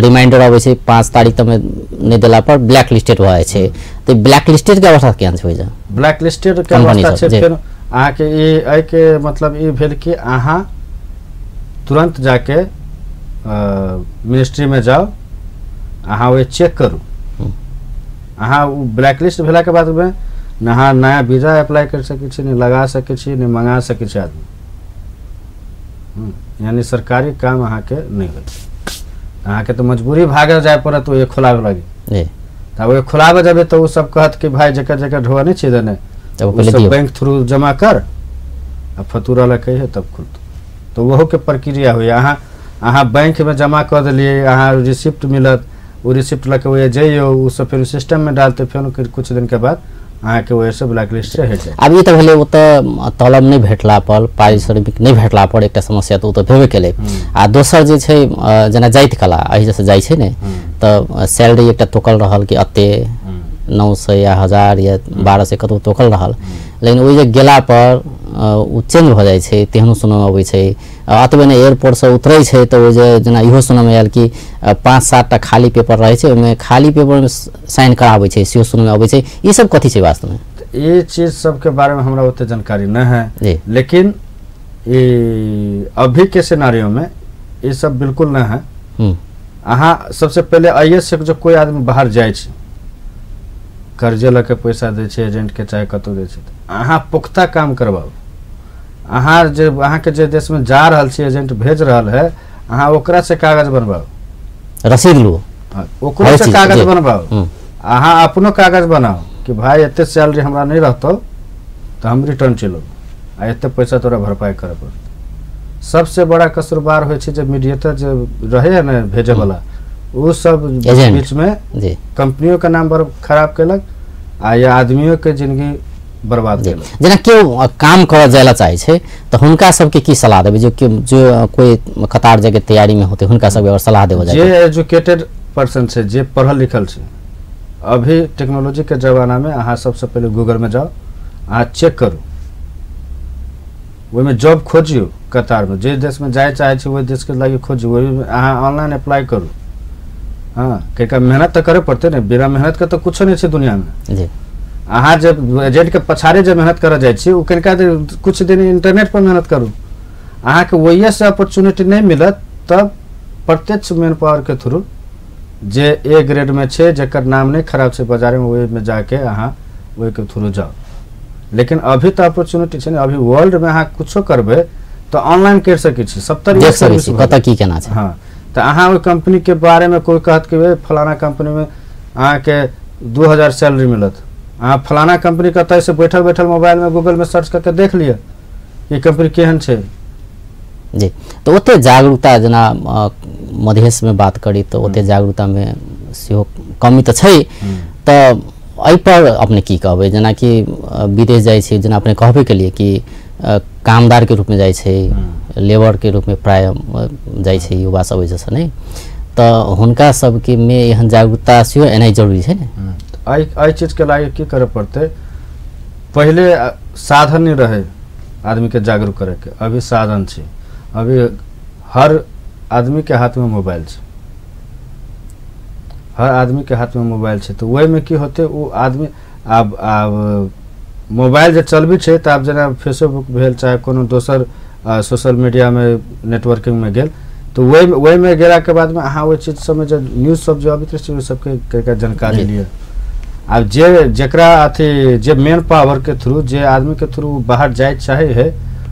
रिमाइंडर अबै छै 5 तारीख तक में नहि देला पर ब्लैक लिस्टेड भऽ जाइ छै, तऽ ब्लैक लिस्टेड के अवस्था केहन छै? ओहि ब्लैक लिस्टेड के अवस्था छै फेर अहाँके ई एहिके मतलब ई भेल कि अहाँ तुरंत जाके मिनिस्ट्री में जाओ, अहाँ ओहि चेक करू, अहाँ ओ ब्लैक लिस्ट भेलाके बादमे न अहाँ नया वीजा अप्लाई कर सकै छी, नहि लगा सकै छी, नहि मंगा सकै छी आदमी, यानी सरकारी काम अहाँके नहि होत, अहाँके तऽ मजबूरी भागल जाय पड़त ओहि खोलाबे लागी। तब ओहि खोलाबे जेबै तऽ ओ सब कहत कि भाई जकर जकर ढोआ नहि छै देने, सब बैंक थ्रू जमा कर आ फतूरा लए कहिए तब खुलतौ। तो ओहो के प्रक्रिया होइए। अहाँ अहाँ बैंकमे जमा कऽ देलियै, अहाँ रिसिप्ट मिलत, ओ रिसिप्ट लऽ के ओहि जइयौ, ओ सब फेर सिस्टममे डालतै, फेर कुछ दिनके बाद अहाँके ओहिसँ ब्लैक लिस्ट से हटि जायत। आब ई तऽ भेलै ओतऽ तलब नहि भेटला पर, पारिश्रमिक नहि भेटला पर एकटा समस्या तऽ ओ तऽ भेबे केलै। आ दोसर जे छै जेना जाइत कला एहि जैसे जाइ छै ने तऽ सैलरी एकटा तोकल रहल कि एते 900 या 1000 या 1200 कतौ तोकल रहल, लेकिन ओहि जे गेला पर ओ चेंज भऽ जाइ छै, तेहनो सुनऽमे अबै छै। अतबे नहि, एयरपोर्टसँ उतरै छै तऽ ओ जे जेना इहो सुनऽमे आयल कि 5-7 टा खाली पेपर रहै छै, ओहिमे खाली पेपरमे साइन कराबै छै, सेहो सुनऽमे अबै छै। ई सब कथी छै वास्तवमे? ई चीज सबके बारेमे हमरा ओते जानकारी नहि है, लेकिन ई अभीके सिनारियोमे ई सब बिल्कुल नहि है। अहाँ सबसे पहिले आइए से जो कोई आदमी बाहर जाइ छै, कर्जे लऽ के पैसा दै छै एजेंटके, चाहे कतहु दै छै, अहाँ पुख्ता काम करबाउ। अहाँ जे अहाँके जे देशमे जा रहल छी, एजेंट भेज रहल है, अहाँ ओकरा से कागज बनबाउ, रसीद लू, ओकरो से कागज बनबाउ, अहाँ अपनो कागज बनाउ कि भाई एते सैलरी हमरा नहीं रहतौ तऽ हम रिटर्न चलू आ एते पैसा तोरा भरपाई करऽ पड़तौ। सबसे बड़ा कसूरवार होइ छै जे मीडिएटर जे रहे है ने भेजैवला, ओ सब बीचमे कंपनियों के नाम बड़ खराब केलक आ या आदमियों के जिंदगी बर्बाद केलक। जेना केओ काम करऽ जाय ला चाहै छै तऽ हुनका सबके की सलाह देबै? जो जो कोई कतार जायके तैयारी में होते हुनका सबके अगर सलाह देबो जाय, जे एजुकेटेड पर्सन छै, जे पढ़ल लिखल छै, अभी टेक्नोलॉजी के जमाना में अहाँ सबसे पहिले गूगल में जाओ, अहाँ चेक करू, ओहिमे जॉब खोजियौ कतार में, जे देश में जाय चाहै छी ओहि देश के लागि खोजियौ, ओहिमे अहाँ ऑनलाइन अप्लाई करू। हाँ, कियाकि मेहनत तऽ करे पड़तै ने, बिना मेहनत के तऽ कुछो नहि छै दुनिया में। जी, अहाँ जब एजेंट के पछाड़े जे मेहनत करऽ जाइ छी, ओ कनिका देर कुछ दिन इंटरनेट पर मेहनत करू, अहाँके ओहिए से अपॉर्चुनिटी नहि मिलत तब प्रत्यक्ष मैन पावर के थ्रू जे ए ग्रेड में छै, जकर नाम नहि खराब छै बाजार में, ओहिमे जाके अहाँ ओहिके थ्रू जाउ। लेकिन अभी तऽ अपॉर्चुनिटी छै ने, अभी वर्ल्ड में अहाँ कुछो करबै तऽ ऑनलाइन करि सकै छी, सब देख सकै छी कतऽ की केना छै। हाँ, तऽ अहाँ ओहि कंपनी के बारे में कोई कहत कि फलाना कंपनी में अहाँके 2000 सैलरी मिलत, अहाँ फलाना कंपनी कतऽ से बैठल बैठल मोबाइल में गूगल में सर्च करके देख लिअ ई कंपनी केहन छै। जी, तऽ ओते जागरूकता जेना मधेशमे बात करी तऽ ओते जागरूकतामे सेहो कमी तऽ छै, तऽ एहिपर अपने की कहबै? जेनाकि विदेश जाइ छै, जेना अपने कहबे केलिए कि कामदारके रूपमे जाइ छै, लेबरके रूपमे प्रायः जाइ छै युवा सब ओहिसँ नहि, तऽ हुनका सबके मे एहन जागरूकता सेहो एनाइ जरूरी छै ने? एहि चीजके लागि की करऽ पड़तै, पहिले साधन नहि रहै आदमीके जागरूक करैके, अभी साधन छै, अभी हर आदमीके हाथमे मोबाइल छै, हर आदमीके हाथमे मोबाइल छै, तऽ ओहिमे की होतै, ओ आदमी आब आब मोबाइल जे चलबै छै तऽ आब जेना फेसबुक भेल चाहे कोनो दोसर सोशल मीडियामे नेटवर्किंगमे गेल तऽ ओहिमे गेलाके बादमे अहाँ ओहि चीज सबमे जे न्यूज सब जे अबैत रहै छै ओहि सबके जानकारी लिअ। आब जे जकरा अथी जे मैन पावरके थ्रू जे आदमीके थ्रू बाहर जाय चाहै है,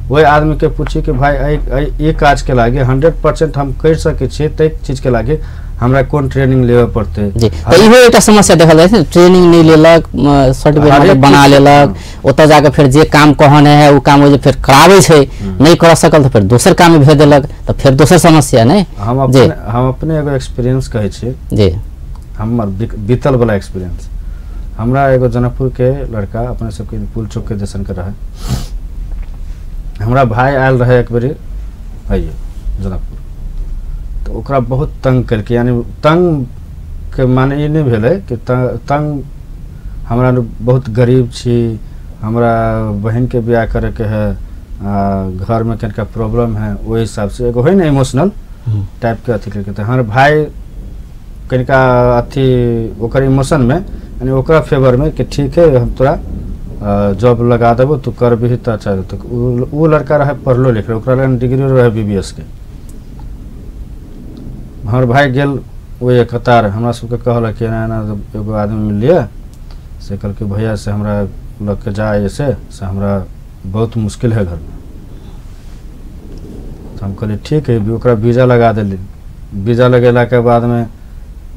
ओहि आदमीके पूछी कि भाई ई काजके लागि 100% हम करि सकै छियै, ताहि चीजके लागि हमरा कोन ट्रेनिंग लेबऽ पड़तै। जी, तऽ इहो एकटा समस्या देखल जाइ छै, ट्रेनिंग नहि लेलक, सर्टिफिकेट बना लेलक, ओतऽ जाके फेर जे काम कहने है ओ काम ओ जे फेर कराबै छै, नहि करा सकल तऽ फेर दोसर काममे भेज देलक, तऽ फेर दोसर समस्या। नहि, हम अपने एगो एक्सपीरियंस कहै छी। जी, हमर बीतल वाला एक्सपीरियंस। हमरा एगो जनकपुर के लड़का अपने सबके पुल चौक के दिसन के रहे, हमरा भाई आयल रहे एक बेरी आइए जनकपुर, तऽ ओकरा बहुत तंग केलकै। यानी तंग के माने ई नहि भेलै कि तंग, हमरा बहुत गरीब छी, हमरा बहिनके बियाह करैके है, घरमे कनिका प्रॉब्लम है, ओहि हिसाबसँ एगो होइ ने इमोशनल टाइपके अथी केलकै। तऽ हमर भाई कनिका अथी ओकर इमोशनमे यानी ओकरा फेवरमे कि ठीक है हम तोरा जॉब लगा देबो, तू करबिही तऽ अच्छा। तऽ ओ लड़का रहै पढ़लो लिखलो, ओकरा लग डिग्री रहै BBS के। हमर भाई गेल ओहि कतार, हमरा सबके कहलक कि एना एना एगो आदमी मिललियै, से कहलकै भैया से हमरा लऽ के जा, ऐसे से हमरा बहुत मुश्किल है घरमे। तऽ हम कहलियै ठीक है, ओकरा वीजा लगा देली। वीजा लगेलाके बादमे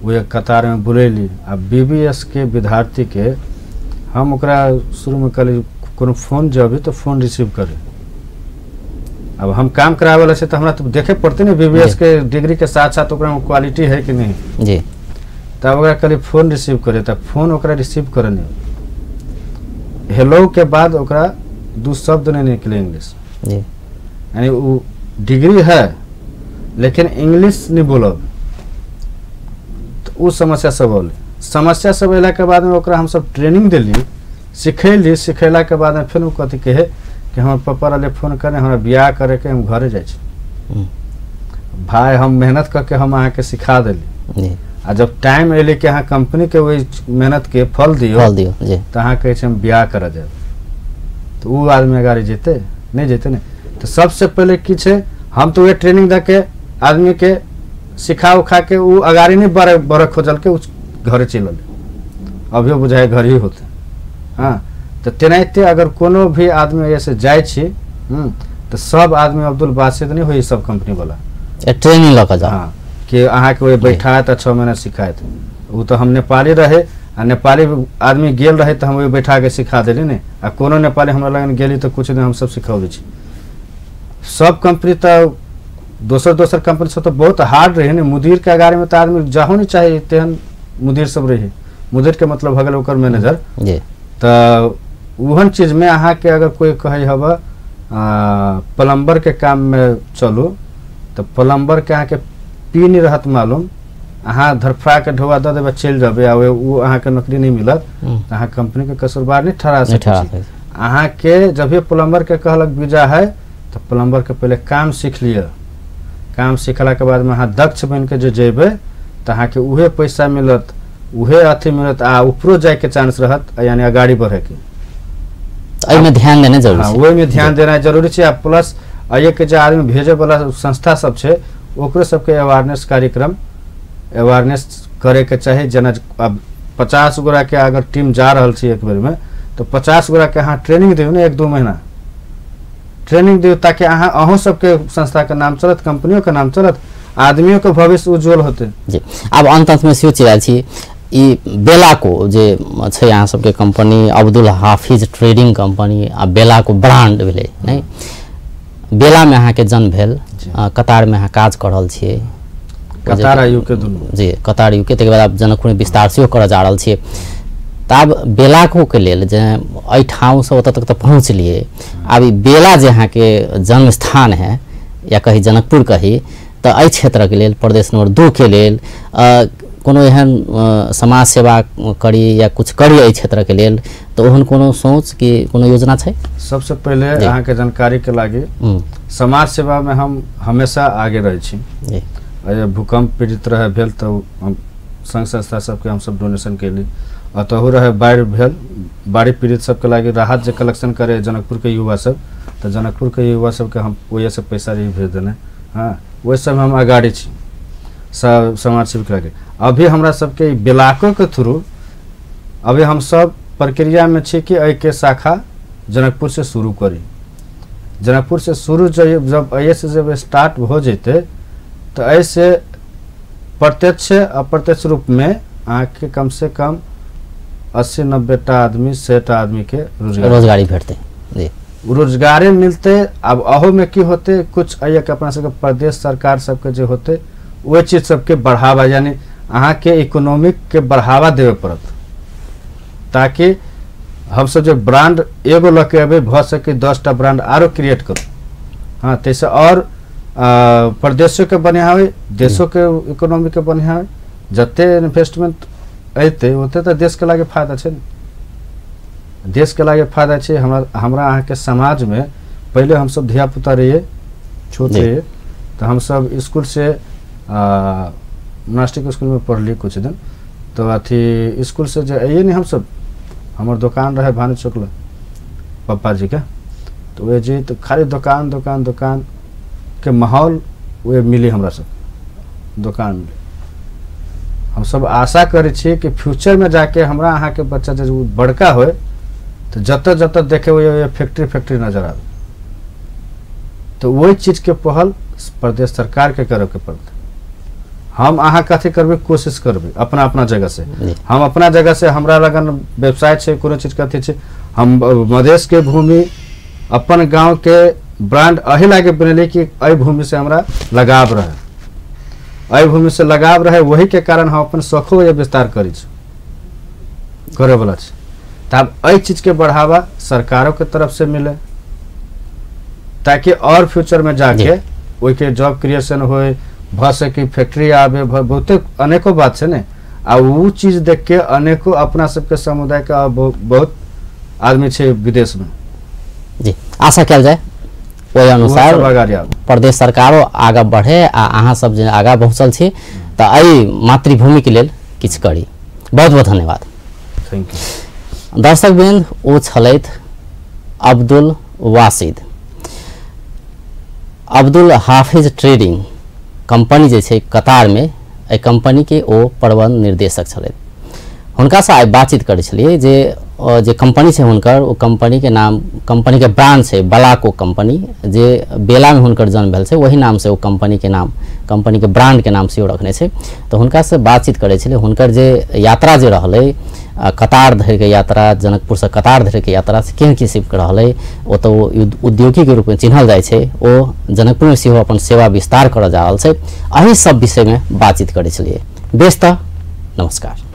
ओहि कतारमे बुलैली आ BBS के विद्यार्थीके हम ओकरा शुरूमे कहली कोनो फोन जे अभी तऽ फोन रिसीव करे, अब हम काम करावे वाला छै तऽ हमरा तऽ देखे पड़तै ने बीबीएस के डिग्री के साथ साथ ओकरा में क्वालिटी है कि नहीं। जी। तब ओकरा कहली फोन रिसीव करे, तब फोन ओकरा रिसीव करे नहीं, हेलो के बाद ओकरा दू शब्द नहीं निकले इंग्लिश। जी। यानी वो डिग्री है लेकिन इंग्लिश नहीं बोलब, तो उ समस्या सब होलै। समस्या सब अयला के बाद में ओकरा हमसब ट्रेनिंग देली, सिखैली, सिखैला के बाद में फेर ओ कथी कहे कि हमर पप्पा रहले फोन करे हमरा बियाह करे के, हम घरे जाइ छी। भाई हम मेहनत करके हम अहाँके सिखा देली, आ जब टाइम अयलै कि अहाँ कंपनी के वही मेहनत के फल दियौ, फल दियौ, जी, तऽ अहाँ कहै छी हम बियाह करऽ जायब, तऽ उ आदमी अगाड़ी जेतै नहीं जेतै ने। तऽ सबसे पहिले की छै, हम तऽ वएह ट्रेनिंग दऽ के आदमी के सिखा उखा के उ अगाड़ी नहीं बढ़े खोजलकै, उ घरे चलि अयलै, अभियो बुझाइ घर ही होतै। हाँ, तऽ तेनाहिते अगर कोनो भी आदमी एहिसँ जाइ छी तऽ सब आदमी अब्दुल बासित नहीं होइ सब कंपनी वाला, ट्रेनिंग लऽ कऽ जाउ। हाँ, कि अहाँके ओहि बैठायत आ 6 महीना सिखायत। ओ तऽ हम नेपाली रहे आ नेपाली आदमी गेल रहे तऽ हम ओहि बैठा के सिखा देली ने, आ कोनो नेपाली हमरा लगन गेली तऽ कुछ दिन हमसब सिखबै छी। सब कंपनी तऽ दोसर दोसर कंपनी सब तऽ बहुत हार्ड रहे ने, मुदीर के अगाड़ी में तऽ आदमी जाहो नहीं चाहे, तेहन मुदीर सब रहे। मुदीर के मतलब भऽ गेल ओकर मैनेजर। जी। तऽ ओहन चीजमे अहाँके अगर कोइ कहै हब प्लम्बर के काममे चलू, तऽ प्लम्बर के अहाँके पी नहीं रहत मालूम, अहाँ धरफड़ा के ढोआ दऽ देबै चलि जेबै आ ओ अहाँके नौकरी नहीं मिलत, तऽ अहाँ कंपनी के कसूरवार नहीं ठहरा सकै छी। अहाँके जब भी प्लम्बर के कहलक वीजा है तऽ प्लम्बर के पहिले काम सीख लिअ, काम सीखला के बादमे अहाँ दक्ष बनि के जे जेबै तऽ अहाँके उहे पैसा मिलत, उहे अथी मिलत आ ऊपरो जाइके चांस रहत, यानी अगाड़ी बढ़ैके। एहिमे ध्यान देनाइ जरूरी छै। ओहिमे ध्यान देनाइ जरूरी छै। आ प्लस एहिके जे आदमी भेजै वाला संस्था सब छै ओकरो सबके अवेयरनेस कार्यक्रम अवेयरनेस करैके चाही। जेना अब 50 गोरा के अगर टीम जा रहल छै एक बेरमे तऽ 50 गोरा के अहाँ ट्रेनिंग दियौ ने, 1-2 महीना ट्रेनिंग दियौ, ताकि अहाँ अहूँ सबके संस्था के नाम चलत, कंपनियों के नाम चलत, आदमियों के भविष्य उज्जवल होतै। जी। आब अंत अंतमे सेहो चिड़ायल छी, ई बेलाको जे छै अहाँ सबके कंपनी अब्दुल हाफिज ट्रेडिंग कंपनी आ बेलाको ब्रांड भेलै नहि, बेलामे अहाँके जन्म भेल, कतारमे अहाँ काज कऽ रहल छियै, कतार आ यूके दुनू। जी, कतार यूके, तकर बाद आब जनकपुरमे विस्तार सेहो करऽ जा रहल छियै। तऽ आब बेलाकोके लेल जे एहि ठामसँ ओतऽ तक तऽ पहुँचलियै, आब ई बेला जे अहाँके जन्म स्थान है या कही जनकपुर कही, तऽ एहि क्षेत्रके लेल प्रदेश नंबर 2 के लेल कोनो एहन समाज सेवा करी या कुछ करी एहि क्षेत्रके लेल, तऽ ओहन कोनो सोच कि कोनो योजना छै? सबसे पहिले अहाँके जानकारी के लागी समाज सेवा में हम हमेशा आगे रहै छी। भूकंप पीड़ित रहे भेल तऽ हम संघ संस्था सबके हमसब डोनेशन केली, अतहु रहे बाढ़ि भेल, बाढ़ि पीड़ित सबके लागी राहत जे कलेक्शन करे जनकपुर के युवा सब, तऽ जनकपुर के युवा सबके हम ओहिसँ पैसा रही भेज देने। हाँ, ओहि सब हम अगाड़ी छी सब समाज सेवी के। अभी हमरा सबके बेलाको के थ्रू अभी हम सब प्रक्रिया में छी कि एहिके शाखा जनकपुर से शुरू करी। जनकपुर से शुरू जब एहिसँ जब स्टार्ट हो जेतै तऽ एहिसँ प्रत्यक्ष अप्रत्यक्ष रूपमे अहाँके कम से कम 80-90 टा आदमी 100 टा आदमी के रोजगारी भेटतै। जी, रोजगारे मिलतै। आब अहूमे की होतै, कुछ एहिके अपना सबके प्रदेश सरकार सबके जे होतै ओहि चीज सबके बढ़ावा, यानी अहाँके इकोनॉमिक के बढ़ावा देबे पड़त, ताकि हमसब जे ब्रांड एगो लऽ के अबै भऽ सके 10 टा ब्रांड आरो क्रिएट करू। हाँ, ताहिसँ आओर प्रदेशोके बढ़िआँ होइ, देशोके इकोनॉमीके बढ़िआँ होइ। जते इन्वेस्टमेंट अयतै ओते तऽ देशके लागे फायदा छै ने, देशके लागे फायदा छै। हमरा अहाँके समाजमे पहिले हमसब धियापुता रहियै, छोट रहियै, तऽ हमसब स्कूल से मोनास्टिक स्कूलमे पढ़लियै कुछ दिन, तऽ अथी स्कूल से जे अइयै ने हमसब, हमर दोकान रहे भानु चौक लग पप्पा जी के, तऽ ओहि जे तऽ खाली दोकान दोकान दोकान के माहौल वह मिली हमरा सब दोकान मिली। हमसब आशा करै छियै कि फ्यूचर में जाके हमरा अहाँके बच्चा जे बड़का होय तऽ जतऽ जतऽ देखे ओहि फैक्ट्री फैक्ट्री नजर आबै, तऽ ओहि चीजके पहल प्रदेश सरकारके करैके पड़तै। हम अहाँ कथी करबै, कोशिश करबै अपना अपना जगह से। हम अपना जगह से हमरा लगन व्यवसाय छै, कोनो चीज कथी छै, हम मधेश के भूमि अपन गाँव के ब्रांड एहि लागे बनेलियै कि एहि भूमि से हमरा लगाव रहे, एहि भूमि से लगाव रहे, वही के कारण हम अपन शौखो ये विस्तार करै छी, करे वाला छी। तब एहि चीज के बढ़ावा सरकारों के तरफ से मिले ताकि और फ्यूचर में जाके ओहिके जॉब क्रिएशन होए, भ सके फैक्ट्री आबे, बहुते अनेको बात छै ने। आ उ चीज देख के अनेको अपना सबके समुदाय के बहुत आदमी छै विदेश में। जी, आशा कयल जाए ओहि अनुसार प्रदेश सरकारो आगा बढ़े आ अहाँ सब जे आगा पहुँचल छी तऽ एहि मातृभूमि के लेल किछु करी। बहुत बहुत धन्यवाद। Thank you. दर्शक वृंद, ओ छलथि अब्दुल वासिद, अब्दुल हाफिज ट्रेडिंग कंपनी जे छै कतार में, एहि कंपनी के ओ प्रबंध निर्देशक छलथि। हुनकासँ आइ बातचीत करै छलियै जे जे कंपनी छै हुनकर, ओ कंपनी के नाम, कंपनी के ब्रांड छै बलाको कंपनी, जे बेलामे हुनकर जन्म भेल छै वही नाम से ओ कंपनी के नाम, कंपनी के ब्रांड के नाम सेहो रखने छै। तऽ हुनकासँ बातचीत करै छलियै, हुनकर जे यात्रा जे रहलै कतार धरिके यात्रा, जनकपुरसँ कतार धरिके यात्रा से केहन किसिमके रहलै, ओतऽ ओ उद्योगीके रूपमे चिन्हल जाइ छै, ओ जनकपुरमे सेहो अपन सेवा विस्तार करऽ जा रहल छै, एहि सब विषयमे बातचीत करै छलियै। बेस तऽ नमस्कार।